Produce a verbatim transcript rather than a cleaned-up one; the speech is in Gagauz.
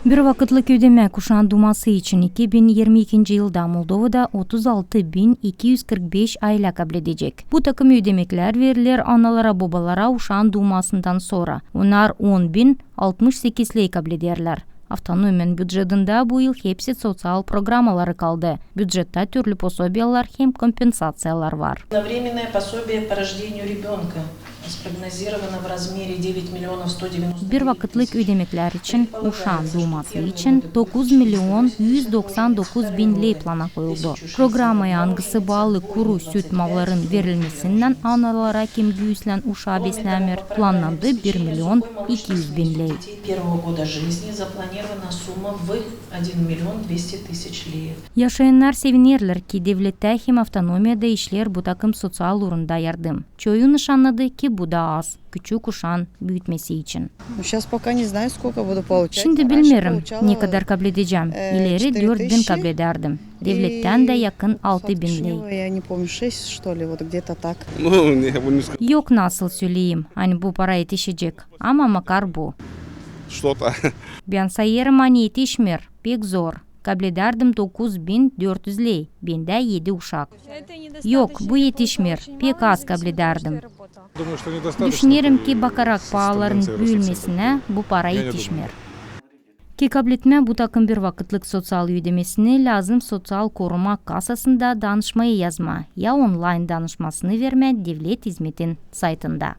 Bir vakıtlık ödemäk uşaan duuması için iki bin irmi ikinci yılda Moldovada otuz altı bin iki üz kırk beş aylä kabledecek. Bu takım ödemeklär veriler analara, bobalara uşaan duumasından sora. Onnar on bin altmış sekiz ley kablederlär. Avtonomiyanın bücetindä bu yıl hepsi soţial programaları kaldı. Bücettä türlü posobiyalar hem kompensaţiyalar var. Одновременное пособие по рождению ребёнка спрогнозировано в размере девять миллионов сто девяносто девять тысяч. Bir vakıtlık ödemeklär için uşaan duuması için dokuz milyon üz doksan dokuz bin ley plana koyuldu. Programaya, angısı baalı kuru süt malların verilmesinnän analara, kim güüslän uşaa beslämeer, plannandı bir milyon iki üz bin ley. Первого года жизни запланирована сумма в один миллион двести тысяч леев. Yaşayannar sevinerlär, ki devlettää hem avtonomiyada işleer bu takım soţial uurunda yardım. Çoyu nışannadı, ki bu da az, küçük uşaan büütmesi için. Ну, щас пока не знаю, сколько буду получать. Şindi bilmeerim, ne kadar kabledecäm. İleri dört bin kabledärdim. Devlettän dä yakın altı bin ley. Yok, nasıl söleyim, ani bu para etişecek. Ama makar bu. Bän sayêrım, ani etişmeer. Pek zor. Kabledärdim dokuz bin dört üz ley. Bendä edi uşak. Yok, bu etişmeer. Pek az kabledärdim. Düşünerim, ki bakarak paaların büülmesinä, bu para etişmeer. Ki kabletmää bu takım bir vakıtlık soţial ödemesini, lääzım soţial koruma kasasında danışmayı yazmaa ya onlayn danışmasını vermää devlet izmetin saytında.